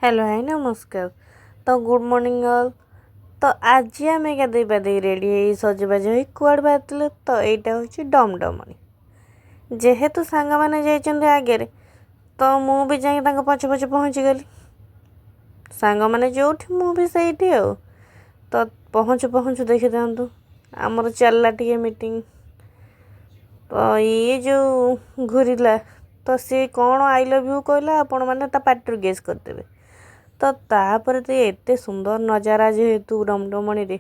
Hello, high, ନମସ୍କାର। ତ good morning all. ତ ଆଜି ଆମେ ଗାଧେଇ ପାଧେଇ ରେଡ଼ି ହେଇ, ସଜବାଜ ହେଇ କୁଆଡ଼େ ବାହାରିଥିଲୁ? ତ ଏଇଟା ହେଉଛି ଡମଡମଣି। ଯେହେତୁ ସାଙ୍ଗମାନେ ଯାଇଛନ୍ତି ଆଗରେ, ତ ମୁଁ ବି ଯାଇକି ତାଙ୍କ ପଛେ ପଛେ ପହଞ୍ଚିଗଲି। ସାଙ୍ଗମାନେ ଯେଉଁଠି, ମୁଁ ବି ସେଇଠି। ଆଉ ତ ପହଞ୍ଚୁ ପହଞ୍ଚୁ ଦେଖିଥାନ୍ତୁ, ଆମର ଚାଲିଲା ଟିକେ ମିଟିଂ। ତ ଇଏ ଯେଉଁ ଘୁରିଲା, ତ ସିଏ କ'ଣ "I love you" କହିଲା, ଆପଣମାନେ ତା ପାଟିରୁ ଗେସ୍ କରିଦେବେ। ତ ତାପରେ ତ ଏତେ ସୁନ୍ଦର ନଜାରା ଯେହେତୁ ଡମଡମଣିରେ,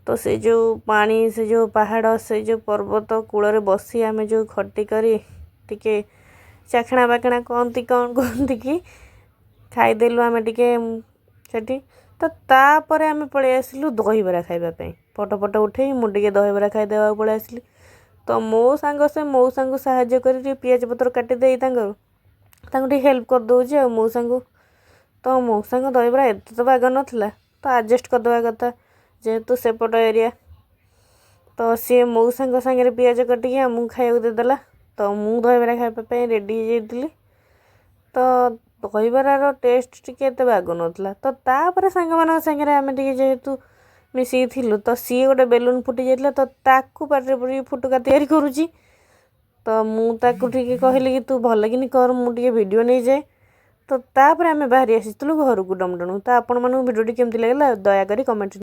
ତ ସେ ଯେଉଁ ପାଣି, ସେ ଯେଉଁ ପାହାଡ଼, ସେ ଯେଉଁ ପର୍ବତ କୂଳରେ ବସି ଆମେ ଯେଉଁ ଖଟି କରି ଟିକେ ଚାଖଣା ବାଖଣା କହନ୍ତି, କ'ଣ କୁହନ୍ତି କି, ଖାଇଦେଲୁ ଆମେ ଟିକେ ସେଠି। ତ ତାପରେ ଆମେ ପଳେଇ ଆସିଲୁ ଦହିବରା ଖାଇବା ପାଇଁ। ଫଟୋ ଫଟୋ ଉଠେଇ ମୁଁ ଟିକେ ଦହିବରା ଖାଇଦେବାକୁ ପଳେଇ ଆସିଲି। ତ ମୋ ସାଙ୍ଗ ସେ ମଉସାଙ୍କୁ ସାହାଯ୍ୟ କରି ଟିକେ ପିଆଜ ପତ୍ର କାଟିଦେଇ ତାଙ୍କୁ ଟିକେ ହେଲ୍ପ କରିଦେଉଛି। ଆଉ ମଉସାଙ୍କୁ, ତ ମଉସାଙ୍କ ଦହିବରା ଏତେ ତ ବାଗ ନଥିଲା, ତ ଆଡ଼ଜଷ୍ଟ କରିଦେବା କଥା ଯେହେତୁ ସେପଟ ଏରିଆ। ତ ସିଏ ମଉସାଙ୍କ ସାଙ୍ଗରେ ପିଆଜ କାଟିକି ଆମକୁ ଖାଇବାକୁ ଦେଇଦେଲା। ତ ମୁଁ ଦହିବରା ଖାଇବା ପାଇଁ ରେଡ଼ି ହେଇଯାଇଥିଲି। ତ ଦହିବରାର ଟେଷ୍ଟ ଟିକେ ଏତେ ବାଗ ନଥିଲା। ତ ତାପରେ ସାଙ୍ଗମାନଙ୍କ ସାଙ୍ଗରେ ଆମେ ଟିକେ ଯେହେତୁ ମିଶିକି ଥିଲୁ, ତ ସିଏ ଗୋଟେ ବେଲୁନ୍ ଫୁଟି ଯାଇଥିଲା, ତ ତାକୁ ପାଟିରେ ପୁରେଇକି ଫୁଟୁକା ତିଆରି କରୁଛି। ତ ମୁଁ ତାକୁ ଟିକେ କହିଲି କି ତୁ ଭଲକିନି କର, ମୁଁ ଟିକେ ଭିଡ଼ିଓ ନେଇଯାଏ। ତ ତାପରେ ଆମେ ବାହାରି ଆସିଥିଲୁ ଘରକୁ ଡମଡମ। ତ ଆପଣମାନଙ୍କୁ ଭିଡ଼ିଓଟି କେମିତି ଲାଗିଲା, ଦୟାକରି କମେଣ୍ଟ